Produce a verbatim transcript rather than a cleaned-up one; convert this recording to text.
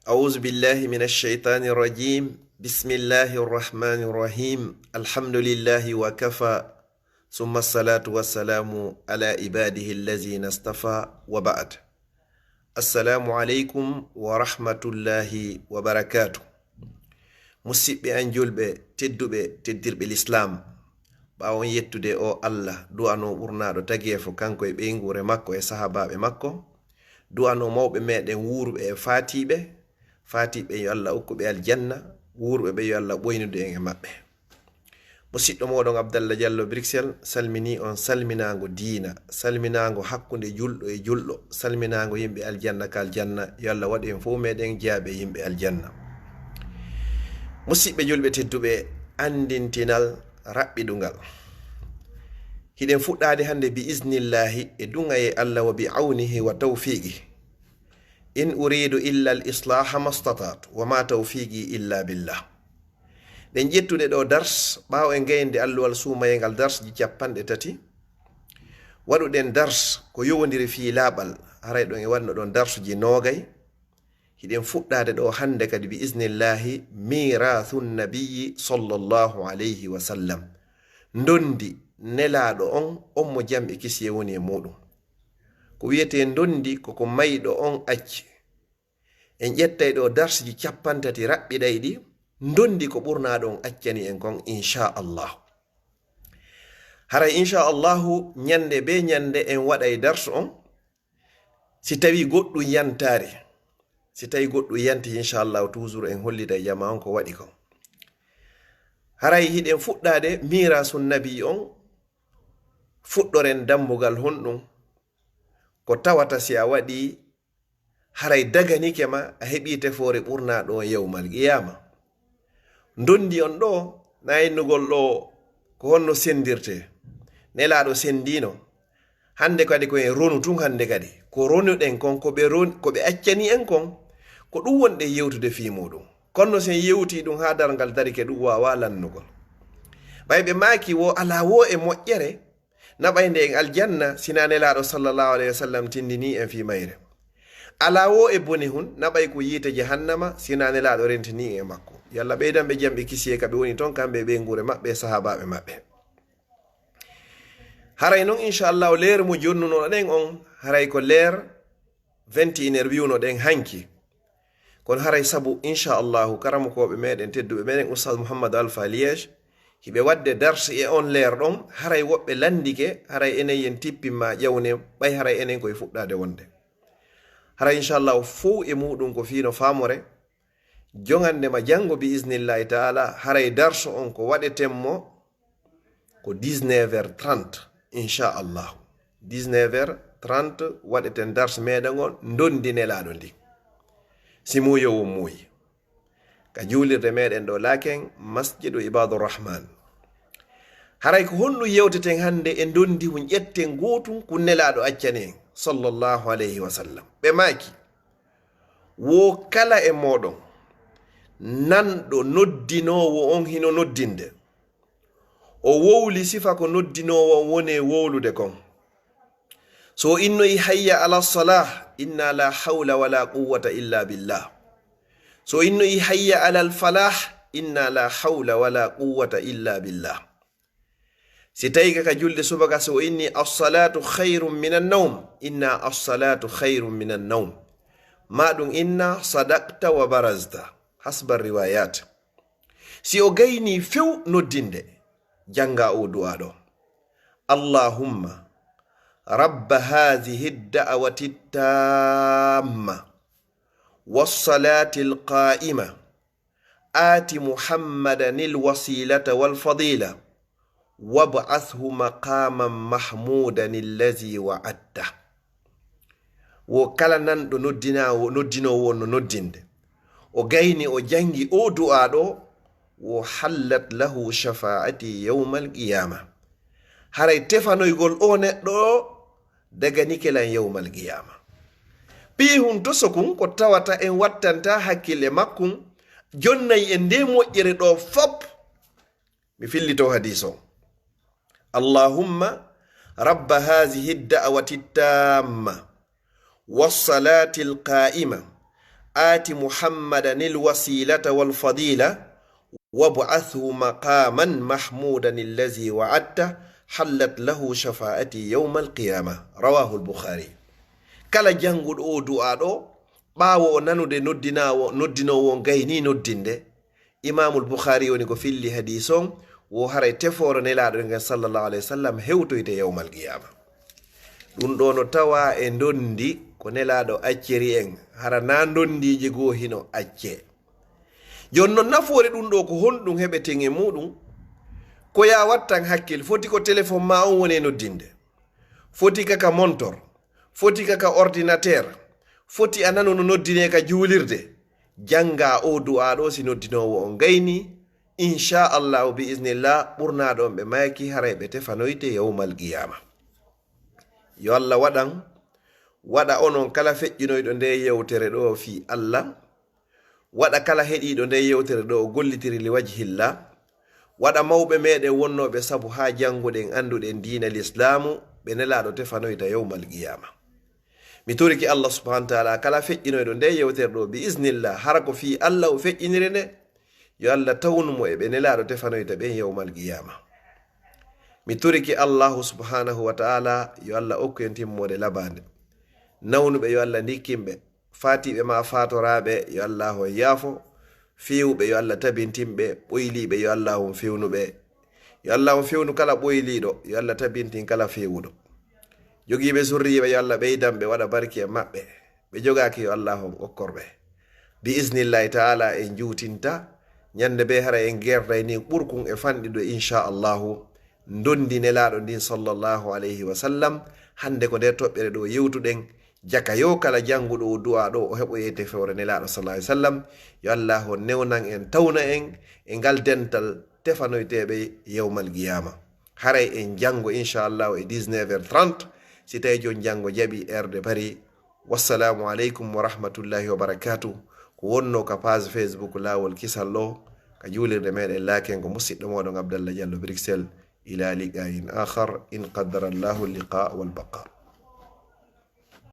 أعوذ بالله من الشيطان الرجيم. بسم الله الرحمن الرحيم. الحمد لله وكفى. ثم الصلاة والسلام على عباده الذين اصطفى وبعد. السلام عليكم ورحمة الله وبركاته. Musiɓɓe an julɓe tedduɓe, teddirɓe Lislaam, ɓaawo on yettude o Allah, du'ano ɓurnaaɗo tageefo, kanko e ɓeynguure makko e sahaabaaɓe makko, du'ano mawɓe meɗen wuuruɓe e faatiiɓe, faatiiɓe yo Allah okku ɓe aljanna, wuuruɓe ɓe yo Allah ɓoynude en e maɓɓe. Musiɗɗo mooɗon Abdallah Diallo Bruxelles salminii on salminaango diina, salminaango hakkunde julɗo e julɗo, salminaango yimɓe aljanna ka aljanna. Yo Allah waɗu en fof meɗen jeyaaɓe yimɓe aljanna. Musiɓɓe julɓe tedduɓe, anndintinal raɓɓiɗungal. Hiɗen fuɗɗaade hannde bi isnillahi e duŋayee Allah wa bi awnihi wa tawfiqi. In uridu illa al islaha mastata'tu wa ma tawfiqi illa billah. Ɗen ƴettude ɗo dars, ɓaawo en gayinde alluwal suumayee ngal darsji capanɗe tati. Waɗuɗen dars ko yowondiri fii laaɓal, haray ɗon e waɗno ɗon darsuji noogay. Hiɗen fuɗɗaade ɗo hannde kadi bi isnillahi mirathu nabiyyi sallallahu alayhi wa sallam. Ndondi nelaaɗo on, on mo jam e kisiyee woni e muuɗum. Ko wiyetee ndondi ko ko mayɗo on acci. En ƴettay ɗo darsji capanɗe tati raɓɓiɗayɗi, ndondi ko ɓurnaaɗo on accani en kon, inchallah. Haray inchallahu, ñannde bee ñannde en waɗay darsu on, si tawi goɗɗum yantaari. Si tawi goɗɗum yanti, inchallahu, toujours en hollitay jamaa on ko waɗi kon. Haray hiɗen fuɗɗaade miirasu nabi on, fuɗɗoren dambugal honɗum, ko tawata si a waɗi haray daganike ma, a heɓii tefoore ɓurnaaɗo on yawmal qiyaama. Ndondi on ɗo, na innugol ɗo ko honno senndirtee. Nelaaɗo senndiino. Hannde kadi ko en ronu tun hannde kadi. Ko ronuɗen kon, ko ɓe ron-, ko ɓe accani en kon, ko ɗum wonɗen yewtude fii muuɗum. Kono no si en yewtii ɗum haa darngal darike, ɗum waawaa lannugol. Ɓay ɓe maaki wo alaa wo e moƴƴere, naɓay nde en aljanna, si na Nelaaɗo sallallahu alayhi wa sallam tindinii en fii mayre. Alaa wo e bone hun, naɓay ko yiite jahannama, si na Nelaaɗo rentinii en e makko. Yo Allah ɓeydan ɓe jam e kisiyee ka ɓe woni ton, kamɓe e ɓeynguure maɓɓe e sahaabaaɓe maɓɓe. Haray non, inchallahu, leer mo jonnunoɗen on, haray ko leer vingt et une heures wi'unoɗen hanki. Kono haray sabu, inchallahu, karamokooɓe meɗen, tedduɓe meɗen, Oustaz Mouhammad Alpha Liège, hiɓe waɗde dars e on leer ɗon, haray woɓɓe lanndike, haray enen yen tippin ma ƴawne, ɓay haray enen koye fuɗɗaade wonde. Haray inchallahu, fow e muuɗum ko fii no faamore, jongannde ma janngo bi isnillahi taala, haray darsu on ko waɗeten mo ko dix-neuf heures trente, inchallahu. Dix-neuf heures trente waɗeten dars meɗen on, ndondi Nelaaɗo ndi. Si muuyo won muuyi. Ka juulirde meɗen ɗo laaken, Masjidu Ibadur Rahman. Haray ko honɗum yewteten hannde e ndondi hun ƴetten gootun kun Nelaaɗo accani en, sallallahu alayhi wa sallam. Ɓe maaki, wo kala e mooɗon nanɗo noddinoowo on hino noddinde, o wowli sifa ko noddinoowo on woni e wowlude kon. So o innoyi hayya ala salah, inna la hawla wala quwwata illa billah. So o innoyi hayya ala al falah, inna la hawla wala quwwata illa billah. Si tawi ka, ka julde subaka, so o inni, "As-salatu khayrun minan nawm," inna, "As-salatu khayrun minan nawm." Ma ɗum inna, "Sadaqta wa barazta." Hasba riwayat. Si o gayni few noddinde, jannga o du'a ɗo. "Allahumma rabba hadhihi ad-da'wati at-tamma was-salati al-qa'ima." آت محمدا الوسيلة والفضيلة وابعثه مقاما محمودا الذي وعدته. Wo kala nanɗo noddinaawo, noddinoowo on no noddinde, o gayni o janngi o du'a ɗo, wo hallat lahu shafaati yawmal qiyaama. Haray tefanoygol o neɗɗo o daganike lan yawmal qiyaama. Piihun to sokun ko tawata en wattanta hakkille makkun, jonnay en nde moƴƴere ɗo fop. Mi fillito hadiis o. Allahumma rabba hazihi da'wati tamma was salati al qa'ima آت محمدا الوسيلة والفضيلة وابعثه مقاما محمودا الذي وعدته حلت له شفاعتي يوم القيامة. رواه البخاري. Kala jannguɗo oo du'aa ɗoo, ɓaawo o nanude noddinaawo, noddinoowo on gaynii noddinde, Imaamul Bukhaari woni ko filli hadiis on, wo haray tefoore Nelaaɗo ngen sallallahu alayhi wa sallam hewtoyte yawmal qiyaama. Ɗum ɗoo no tawaa e ndonndi ko Nelaaɗo acciri en, hara naa ndonndiije goo hino accee. Jooni non, nafoore ɗum ɗoo ko honɗum heɓeten e muuɗum? Ko yaa wattan hakkil, foti ko telefon maa on woni e noddinde, foti ka ka montor, foti ka ka ordinateur, foti a nano no noddinee ka juulirde. Janngaa oo du'aa ɗoo si noddinoowo on gaynii, inchallahu bi iznillah, ɓurnaaɗo on ɓe mayaki haray ɓe tefanoyte yawmal qiyaama. Yo Allah waɗan, waɗa onon kala feƴƴinoyɗo ndee yewtere ɗoo fii Allah, waɗa kala heɗiiɗo ndee yewtere ɗoo o gollitiri li wajhillah, waɗa mawɓe meɗen wonnooɓe sabu haa jannguɗen annduɗen diina lislaamu, ɓe Nelaaɗo tefanoyta yawmal qiyaama. Mi torike Allah subhanahu wa taala kala feƴƴinoyɗo ndee yewtere ɗoo bi iznillah, hara ko fii Allah o feƴƴiniri nde, yo Allah tawnu mo e ɓe Nelaaɗo tefanoyta ɓen yawmal qiyaama. Mi torike Allahu subhanahu wa taala yo Allah okku en timmoode labaande. Nawnuɓe yo Allah ndikkin ɓe, faatiiɓe maa faatoraaɓe yo Allah on yaafo, feewuɓe yo Allah tabintin ɓe, ɓoyliiɓe yo Allah on fewnu ɓe. Yo Allah on fewnu kala ɓoyliiɗo, yo Allah tabintin kala feewuɗo. Jogiiɓe zurriiɓe yo Allah ɓeydan ɓe, waɗa barki e maɓɓe. Ɓe jogaaki yo Allah on okkor ɓe. Bi iznillahi taala en juutinta, ñande bee hara en gerday ni ɓurkun e fanɗude inchallahu. Ndonndi Nelaaɗo ndin sallallahu alayhi wa sallam, hannde ko nder toɓɓere ɗoo yewtuɗen, jaka yo kala jannguɗo oo du'aa ɗoo o heɓoyte tefoore Nelaaɗo sallallahu alayhi wa sallam. Yo Allah on newnan en, tawna en e ngal dental tefanoyteeɓe yawmal qiyaama. Haray en janngo inchallahu e dix-neuf heures trente, si tawi jooni janngo jaɓi heure de Paris. Wassalaamu aleykum wa rahmatullahi wa barakaatuh. Ko wonnoo ka page Facebook Laawol Kisal ɗoo, ka juulirde meɗen Laaken, ko musiɗɗo mooɗon Abdallah Diallo Bruxelles. إلى لقاء آخر إن قدر الله اللقاء والبقاء.